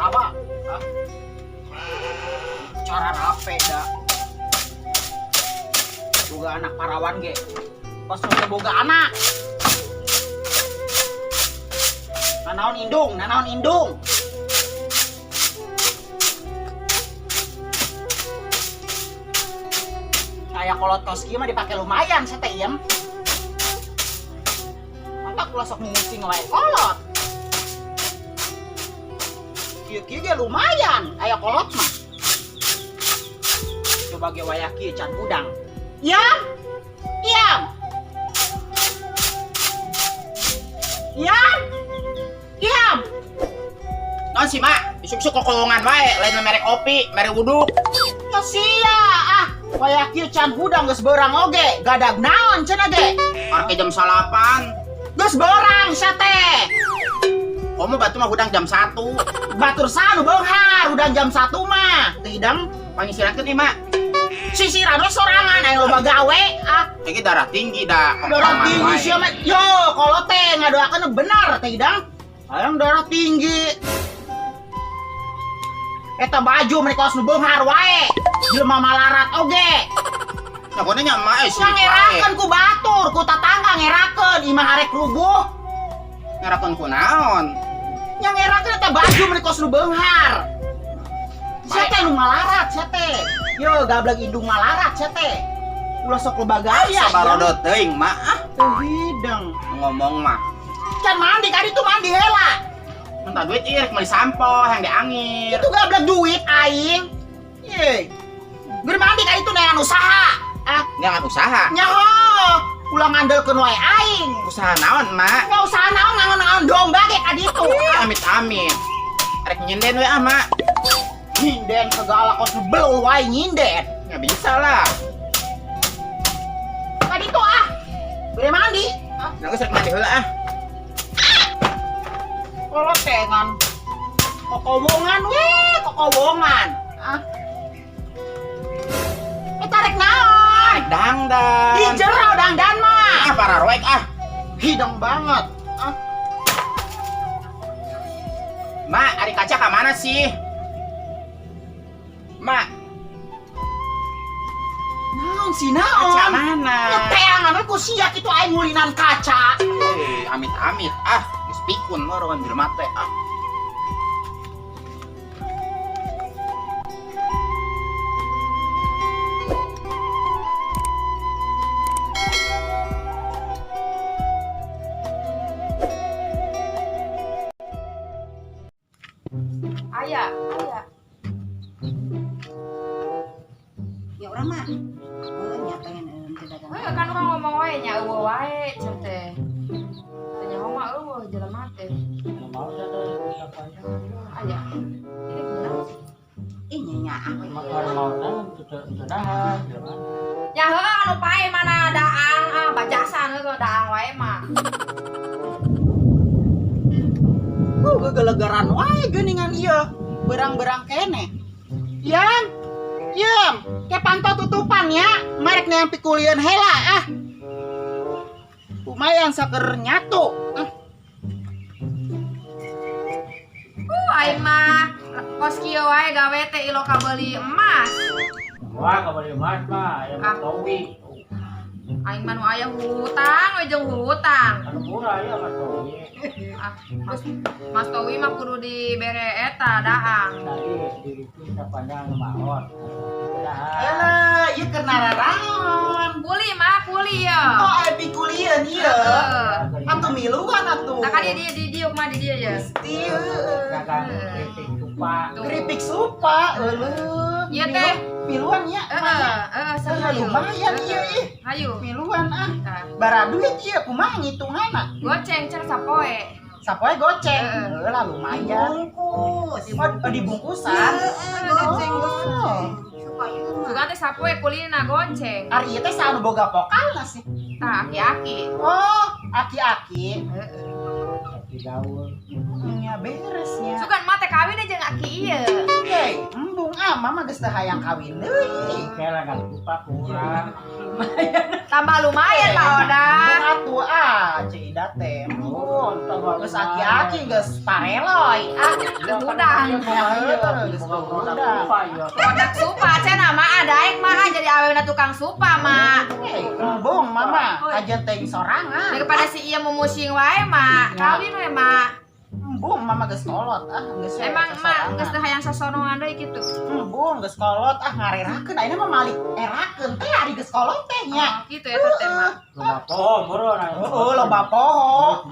Coba. Ah. Cara rape da. Boga anak parawan ge. Pas teu boga anak. Nanaon indung, nanaon indung. Kayak kolot kos kieu mah dipake lumayan sia teh iem. Mantap ulah sok ngusing wae kolot. Kieu-kieu ge lumayan aya kolot mah. Coba ge wayah kieu can hudang. Yam. Yam. Yam. Yam. Non sih mak, isuk-isuk kokolongan wae, lain merek kopi, merek wuduk. Ya sia ah, wayah kieu can hudang geus beurang oge, gadag naon cenah ge. Arke jam 9. Geus beurang sia teh. Komo batu mah hudang jam 1. Batur sanu beunghar hudang jam 1 mah. Teu hidang Panyisirankeun ieu mak. Sisiran we sorangan aya loba gawe ah. Iki darah tinggi da. Darah tinggi sia mah. Yo, kolot teh ngadoakeun bener teh hidang. Hayang darah tinggi. Eta baju mereka kos nu beunghar wae. Jelema malarat oge. Nah, kone nya emak eh Nya ngerakeun ku batur, ku tatangga ngerakeun imah arek rubuh. Ngerakeun ku naon? Nya ngerakeun eta baju mereka kos nu beunghar. Sia teh nu malarat sia teh. Yo gablek indung malarat sia teh. Ulah sok loba gaya. Sabarodo teuing mak ah. Teu hidang. Ngomong mah. Can mandi kadi tuh mandi heula. Minta duit ieu rek meuli sampo yang diangir. Itu gablek duit aing. Ye. Ger mandi kadi tuh neangan usaha. Ah, Neangan usaha. Nyaho. Ulah ngandelkeun wae aing. Usaha naon, Mak? Nya usaha naon ngangon-ngangon domba ge kadi itu. Amit-amit. Rek nyinden we ah, Mak. Nyinden segala kos belul wae nyinden. Nggak bisa lah. Kadi itu ah. Bere mandi. Ah, nah geus rek mandi heula ah. Kolot tengan. Kokowongan we, kokowongan. Ah. Tarik naon? Tarik dangdan. Di jero dangdan mah. Ah, para roek ah. Hidang banget. Ah. Mak, ari kaca ka mana sih? Mak. Naon sih naon? Kaca mana? Ngeteangan we ku sia kitu aing ngulinan kaca. Amit-amit ah, geus pikun mah orang jelema teh ah. Aya, aya. Ya urang mah. Heuh nya pengen teu dagang. Heuh kan urang ngomong wae nya eueuh wae cenah teh. Teu nyaho mah eueuh jelema teh. Aya. Ini kunaon sih? Ih nya nya ah we. Ya heuh anu pae mana daang ah bajasan heuh daang wae mah. Gegelegeran wae geuningan ieu. Berang-berang kene. Yam. Yam, ke panto tutupan ya. Merek neang pikulieun heula ah. Lumayan saker nyatu. Ah. Aing mah kos kieu wae gawe teh ilo kabeuli emas. Wah, kabeuli emas mah aya Ah. Towi. Aing mah nu aya hutang we jeung hutang. Anu murah ya Mas Towi. Ah, Mas Towi mah kudu dibere eta daang. Tadi diriku sapandang maot. Elah, ieu keur nararaon. Kuli mah kuli ya. Oh, aya pikulieun ieu. Heeh. Atuh miluan atuh. Nah kan dia di diuk mah di dia ya. Gusti heueuh. Dagang keripik supa. Tuh. Keripik supa euleuh. Iya teh. Miluan nya. Heeh, heeh, Heeh, lumayan ieu ih. Hayu. Miluan ah. Tah. Bara duit ieu kumaha ngitunganna? Goceng cenah sapoe. Sapoe goceng. Heeh. Heuh lah lumayan. Bungkus. Oh, dibungkusan. Heeh, goceng goceng. Supaya mah. Sugan teh sapoe kulina goceng. Ari ieu teh saha nu boga pokalna sih? Tah aki-aki. Oh, aki-aki. Heeh. Aki gaul. Nya beresnya. Sugan mah teh kawin jeung aki ieu. Hei, embung ah, mama geus teu hayang kawin deui. Kayak lagang supa kurang. Tambah lumayan Pak Oda. Embung atuh ah, Ceu Ida teh. Embung. Embung. Geus aki-aki geus pareloy. Ah, Geus hudang. Geus hudang. Produk supa cenah mah daek mah jadi awewna tukang supa mah. Embung mama, kajian teh sorangan. Daripada si ieu mumusing wae mah, kawin we mah. Embung mama geus kolot ah, geus we Emang mah geus teu hayang sasonongan deui kitu. Embung geus kolot ah ngarerakeun ayeuna mah malik erakeun teh ari geus kolot teh nya. Oh, kitu eta teh mah. Loba poho meureun. Heeh, loba poho.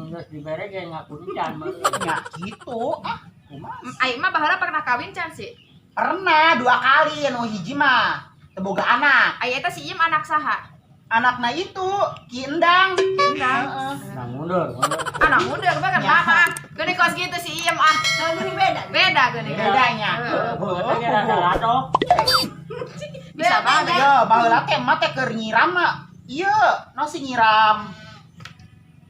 Geus dibere ge ngaku can meureun. Nya kitu ah. Kumaha? Aing mah baheula pernah kawin can sih. Pernah 2 kali anu hiji mah teu boga anak. Aya eta si Iem anak saha? Anakna itu Ki Endang. Ki Endang. Nah mundur. Anak mundur bahkan mama. Geuning kos gitu si Iem ah. Geuning beda. Beda geuning. Bedanya. Heeh, rada latok. Bisa banget. Ya, baheula teh emak teh keur nyiram mah. Ieu, no si nyiram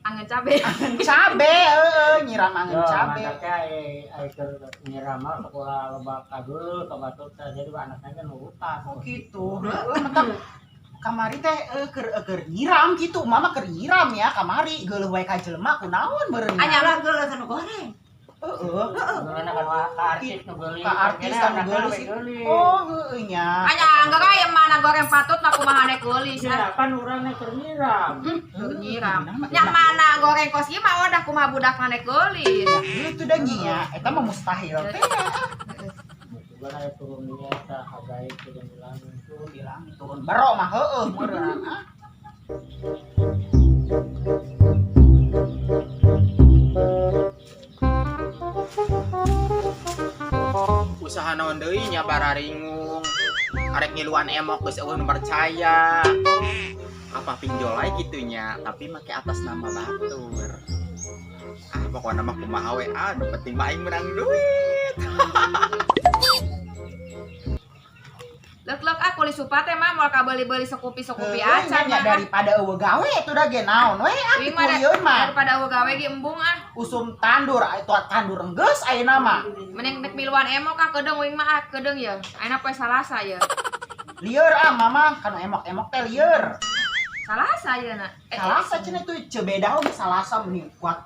angen cabe. Angen cabe, heeh, nyiram angen cabe. Yo, mantap ai keur nyiram mah sekolah loba kageuleuh ka batur teh jadi anakna ge nurutan. Oh gitu. Heeh, mentak kamari teh keur nyiram gitu. Mama keur nyiram ya kamari geuleuh wae ka jelema kunaon meureun. Anya lah geuleuh kana goreng. Heeh. Heeh. Ka artis nu geulis. Ka artis kan geulis. Oh, heueuh nya. Anya enggak aya mana goreng patut mah kumaha nek geulis. Ya kan urang nek keur nyiram. Keur nyiram. Nya mana goreng kos ieu mah udah kumaha budak nek geulis. Itu dah nya, eta mah mustahil teh. Bukan aya turun dia eta hagai turun di langit, turun di langit, turun bero mah heueuh meureun ah. Usaha naon deui nya bararingung. Arek ngiluan emok geus eueuh nu percaya. Apa pinjol wae kitu nya, tapi make atas nama batur. Ah pokona mah kumaha we ah, nu penting mah aing menang duit. Lek-lek ah kuli supa teh mah moal kabeuli-beuli sekupi-sekupi acan nya daripada eueuh gawe atuh da ge naon we ah dikulieun mah. Daripada eueuh gawe ge embung ah. Usum tandur atuh tandur geus ayeuna mah. Mending nek miluan emok ah kedeung uing mah ah kedeung ye. Ayeuna poe Salasa ye. Lieur ah mama kanu emok-emok teh lieur. Salasa ye na. Salasa cenah tuh ceu beda oge Salasa meni kuat.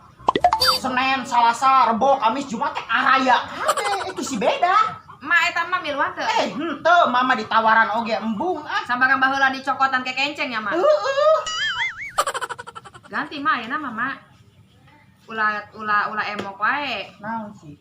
Senin, Salasa, Rebo, Kamis, Jumat teh araya kabeh itu si beda. Ma eta mah miluan teu? Henteu mama ditawaran oge embung ah. Sambarang baheula dicokotan ke kenceng ya, Ma. Heeh. Ganti mah ayeuna mah, Ma. Ulah ulah ulah emok wae. Naon sih?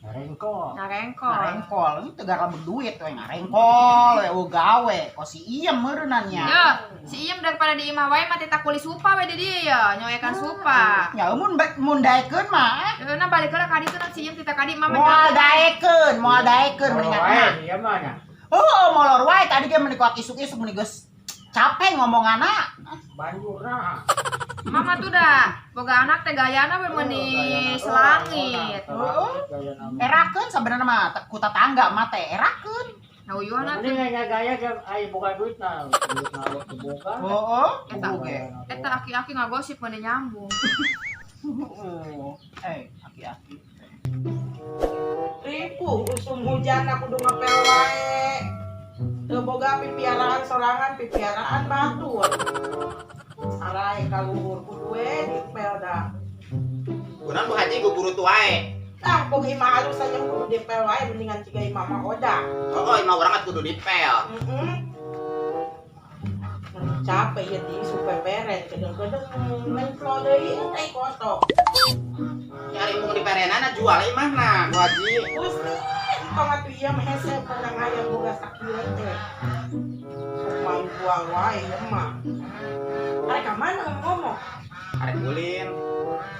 Ngarengkol. Ngarengkol. Ngarengkol, ini teu gara duit we ngarengkol we eueuh gawe. Kos si Iem meureunnan nya. Ya, si Iem daripada di imah wae mah teh kuli supa we di dieu ya, nyoekan supa. Ya mun mun daekeun mah. Heeh, na balik heula ka ditu na si Iem teh ka di mama. Moal daekeun mendingan mah. Iya mah nya. Heueuh, molor wae tadi ge meni kuat isuk-isuk meni geus capek ngomonganna. Banjurna. Mama tuh dah boga anak teh gayana we meuni selangit. Heeh. Erakeun sabenerna mah ku tatangga mah teh erakeun. Nah uyuhna teh gaya ge aya boga duitna, duitna boga. Heeh, eta ge. Eta aki-aki ngagosip meuni nyambung. Heeh. Aki-aki. Ripuh usum hujan kudu ngepel wae. Teu boga pipiaraan sorangan, pipiaraan batur. Arai kaluhur kudu we dipel dah. Kunaon Bu Haji guburu wae? Tah boga imah alus aja kudu dipel wae mendingan ciga imah mah oda. Oh, imah urang kudu dipel. Heeh. Capek ya di supeperen kedeng-kedeng menflo deui teh kotok. Nyari mung diperenana jual imahna Bu Haji. Gusti, entong atuh ieu mah hese menang hayang boga sakieu teh. Sok main jual wae ieu mah. Arek ka mana ngomong? Arek ulin.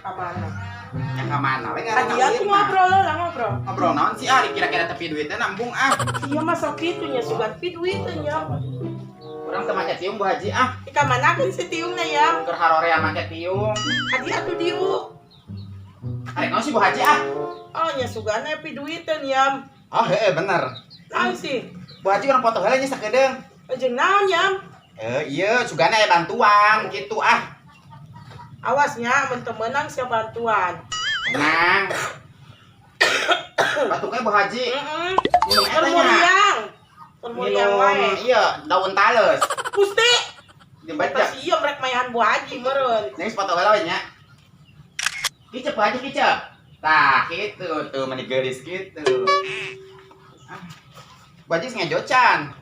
Ka mana? Ya ka mana we ngaran Tadi aku ngobrol lah ngobrol. Ngobrol naon sih ah kira-kira tepi duitnya nambung ah. Iya mah sok kitu nya sugan pi duitnya nya. Urang teu make tiung Bu Haji ah. Ka manakeun si tiungna ya? Keur harorea make tiung. Adi atuh diuk. Arek naon sih Bu Haji ah? Oh nya sugana pi duiteun ya. Oh heeh bener. Naon sih? Bu Haji urang foto heula nya sakedeung. Jeung naon ya? Iya, sugana aya bantuan gitu ah. Awasnya mun teu meunang sia bantuan. Menang. Batuknya Bu Haji. Heeh. Minum eta nya. Muriang. Muriang wae. Iya, daun tales. Gusti. Dibaca. Eta ieu rek mayan Bu Haji meureun. Nih foto heula we nya. Kicep Bu Haji kicep. Tah kitu tuh meni geulis kitu. Ah. Bu Haji ngejo can.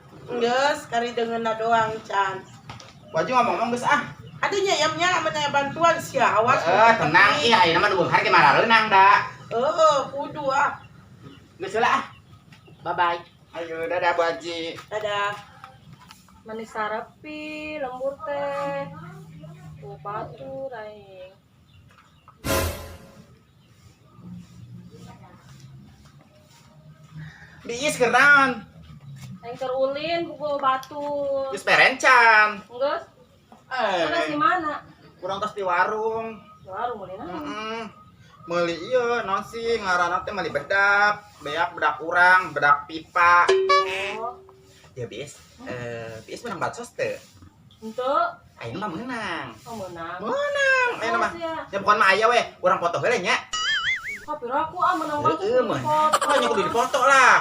Geus kari deungeunna doang can. Bu Haji ngomong-ngomong geus ah. Adanya yamnya amun aya bantuan sia awas. Tenang ih ayeuna mah nu beunghar ge marareunang da. Heeh, kudu ah. Geus heula ah. Bye bye. Ayo dadah Bu Haji. Dadah. Manis sarepi lembur teh. Tuh batur aing. Biis keur naon? Aing keur ulin pukul batur. Geus perencan. Geus. Terus di mana? Kurang tos di warung. Warung meuli naon? Heeh. Meuli ieu naon sih ngaranna teh meuli bedak, beak bedak urang, bedak pipa. Oh. Ya Biis, Biis menang bansos teu? Henteu. Ayeuna mah meunang. Oh, meunang. Meunang, ayeuna mah. Sia. Ya bukan mah aya weh, urang foto heula nya. Kok piraku ah menang bansos. Heeh, kudu meunang. dipoto. Oh, nya kudu dipoto lah.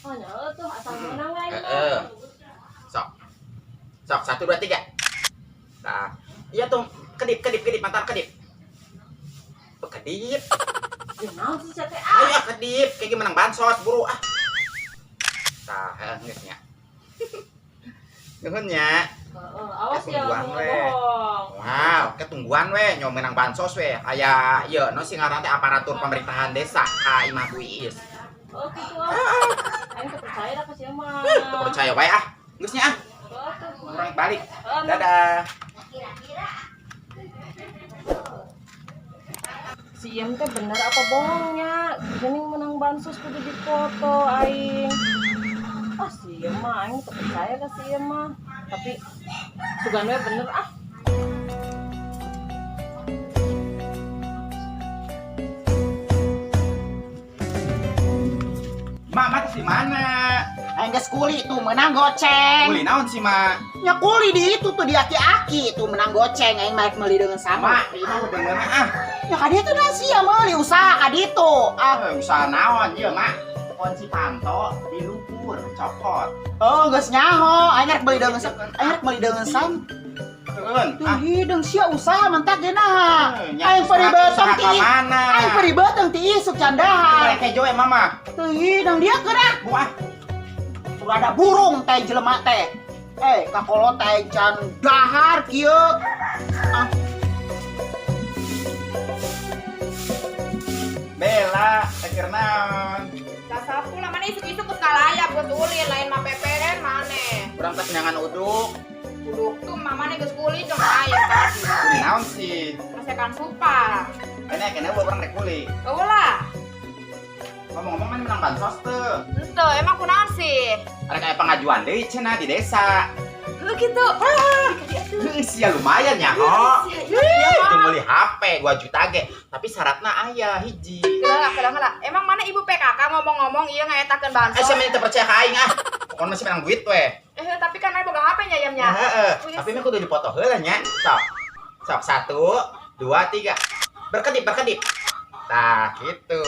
Oh, nya tuh asal meunang aing mah. Heeh. Sok. Sok, 1 2 3. Nah, iya tuh kedip kedip kedip mantan kedip. Kedip. Ya naon sih sia teh ah. Ayo kedip, kayak gimana bansos buru ah. Tah, geus nya. Nuhun nya. Heeh, awas ya Ketungguan langsung we. ngebohong. Wow, ketungguan we nyo menang bansos we. Aya ieu no sing ngaran teh aparatur pemerintahan desa ka Imah Bu Iis. Oh, gitu ah. Aing teu percaya dah ka sia mah. Teu percaya wae ah. Geus nya ah. Heeh, tuh. Urang balik. Heeh, Dadah. Si Iem teh bener apa bohongnya? Gening menang bansos kudu dipoto aing. Ah si Iem mah aing teu percaya ka si Iem mah. Tapi sugan we bener ah. Mak, mak di mana? Aing geus kuli tuh menang goceng. Kuli naon sih, Mak? Nya kuli di itu tuh di aki-aki tuh menang goceng aing mah meuli dengan sama. Mak, ieu mah deungeunna ah. Ya ka ditu da sia meuli usaha ka ditu. Ah, Usaha naon ieu, Mak? Kunci panto di luhur, copot. oh geus nyaho, aing rek meuli dengan aing rek meuli dengan sam. Keun, Tuh ah. hideung sia usaha mentak ge naha. Nya, Aing peri usaha beteng ti. ka mana? Aing peri beteng ti isuk candahar. Mereka kejo ya, Mama. Tuh hideung dia geura. Buah. Tuh ada burung teh jelema teh. Kakolot teh can dahar kieu. Ah, Bella, teh keur naon? Sasapu lah mana isuk-isuk geus ngalayap geus ulin lain mah PPN maneh. Urang teh senangan uduk. Uduk tuh mamane geus kuli jeung aing tadi. Kuli naon sih? Masakan supa. Ini kena urang rek kuli. Eueuh lah. Ngomong-ngomong mana menang bansos teu? Henteu, emang kunaon sih? Ada kayak pengajuan deui cenah di desa. Heuh kitu. Heuh, sia lumayan ya, ho. Itu beli HP 2 juta ge, tapi syaratna aya hiji. Geula geula geula. Emang mana ibu PKK ngomong-ngomong ieu ngaetakeun bansos? Sia mah teu percaya ka aing ah. Pokona masih menang duit we. Tapi kan aing boga HP nya yamnya. Heeh. Tapi mah kudu dipoto heula nya. Sok. Sok 1 2 3. Berkedip, berkedip. Tah, gitu.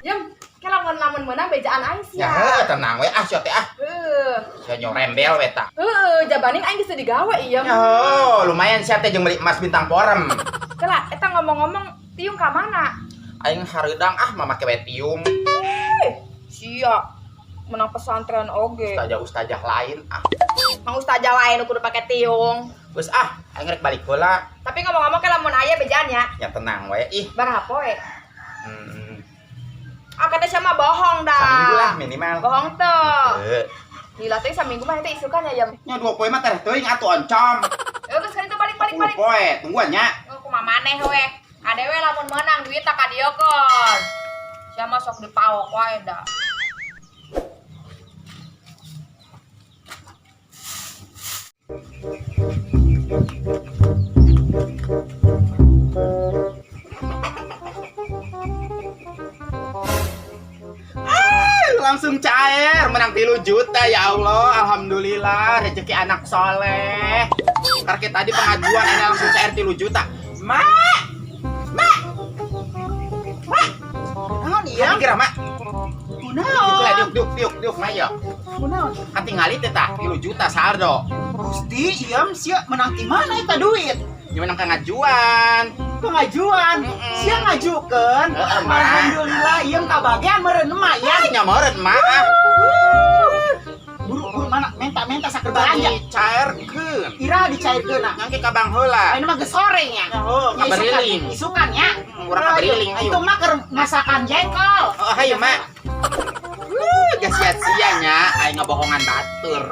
Yem, ke lamun meunang bejaan aing sia. Ya heuh, tenang we ah sia teh ah. Heuh. Sia nyorembel we tah. Heuh, jabaning aing geus digawe ieu. Ya heuh, lumayan sia teh jeung meuli emas bintang porem. Kela, eta ngomong-ngomong tiung ka mana? Aing hareudang ah mah make we tiung. Sia. Menang pesantren oge. Ustazah-ustazah lain ah. Mang ustazah lain kudu pake tiung. Geus ah, aing rek balik heula. Tapi ngomong-ngomong ke lamun aya bejaan nya. Ya tenang we ih. Baraha poe? Ah kata sama bohong dah. Saminggu lah minimal. Bohong teu. Heuh. Gila teh saminggu mah teh isukan ya yam. Nya 2 poe mah teh teuing atuh oncom. Geus kan itu balik balik 10 balik. poe, tungguan nya. Kumaha maneh we. Kadewe lamun meunang duit tak kadiekeun. Sia mah sok dipaok wae da. Langsung cair, menang 3 juta ya Allah, alhamdulillah rezeki anak soleh. Karena tadi pengajuan ini langsung cair 3 juta. Mak, mak, mak, naon ieu? kira mak? Kunaon? Diuk, diuk, diuk, diuk, mak ya. Kunaon? Katingali teh tah 3 juta saldo. Gusti, ieu sia menang ti mana eta duit? Gimana pengajuan? Pengajuan. Sia ngajukeun. Heeh, Mak. Alhamdulillah ieu kabagian meureun emak ya. Ya meureun mak ah. Buru buru mana menta-menta saker belanja. Dicairkeun. Ira dicairkeun ah. Nyangke ka bank heula. Ini mah geus sore nya. Oh, Ya, isukan, kabariling. isukan ya. Urang kabariling ayo. Itu mah keur masakan jengkol. Oh, hayu mak. Wuh, geus sia-sia nya aing ngabohongan batur.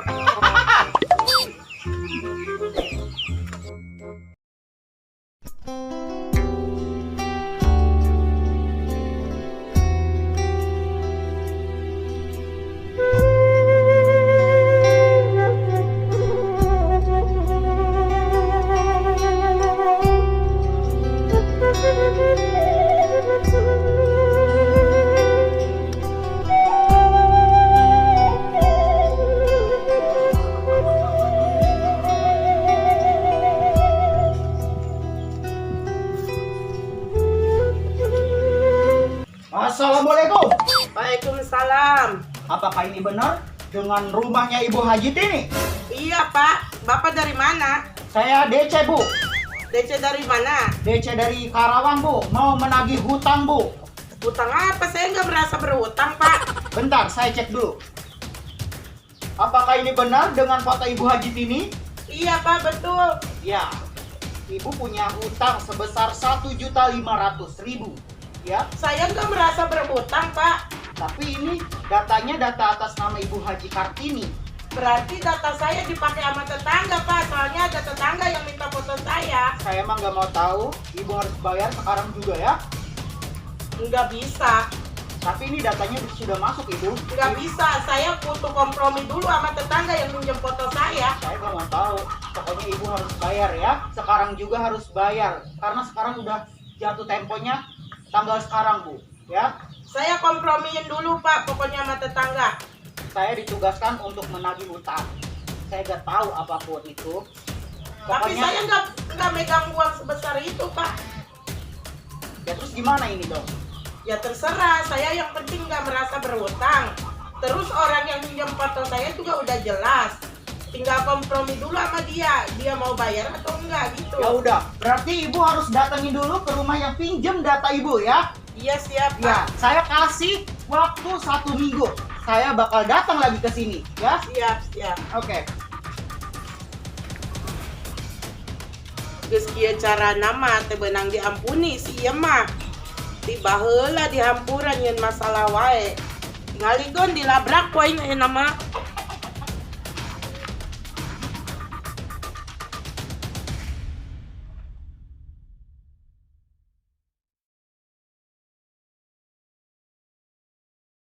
Assalamualaikum. Waalaikumsalam. Apakah ini benar dengan rumahnya Ibu Haji Tini? Iya, Pak. Bapak dari mana? Saya DC, Bu. DC dari mana? DC dari Karawang, Bu. Mau menagih hutang, Bu. Hutang apa? Saya nggak merasa berhutang, Pak. Bentar, saya cek dulu. Apakah ini benar dengan foto Ibu Haji Tini? Iya, Pak, betul. Ya. Ibu punya hutang sebesar 1.500.000. Ya, Saya nggak merasa berhutang, Pak. tapi ini datanya data atas nama Ibu Haji Kartini. Berarti data saya dipakai sama tetangga, Pak. Soalnya ada tetangga yang minta foto saya. Saya emang nggak mau tahu, Ibu harus bayar sekarang juga ya. Nggak bisa. Tapi ini datanya sudah masuk, Ibu. Nggak bisa. Saya butuh kompromi dulu sama tetangga yang minjem foto saya. Saya nggak mau tahu. Pokoknya Ibu harus bayar ya. Sekarang juga harus bayar. Karena sekarang udah jatuh temponya tanggal sekarang, Bu. Ya, Saya kompromiin dulu, Pak. Pokoknya sama tetangga. saya ditugaskan untuk menagih utang. Saya nggak tahu apapun itu. Tapi Pokoknya, saya nggak megang uang sebesar itu, Pak. ya terus gimana ini dong? Ya terserah, saya yang penting nggak merasa berhutang. Terus orang yang minjem foto saya juga udah jelas. Tinggal kompromi dulu sama dia, dia mau bayar atau enggak gitu. Ya udah, berarti Ibu harus datangin dulu ke rumah yang pinjem data Ibu ya. Iya siap, Ya, Pak. saya kasih waktu 1 minggu. Saya bakal datang lagi ke sini, ya. Siap, siap. Oke. Geus kieu carana mah teu beunang diampuni si ieu mah. Tiba heula dihampuran nyeun masalah wae. Tingalikeun dilabrak ku aing ayeuna mah.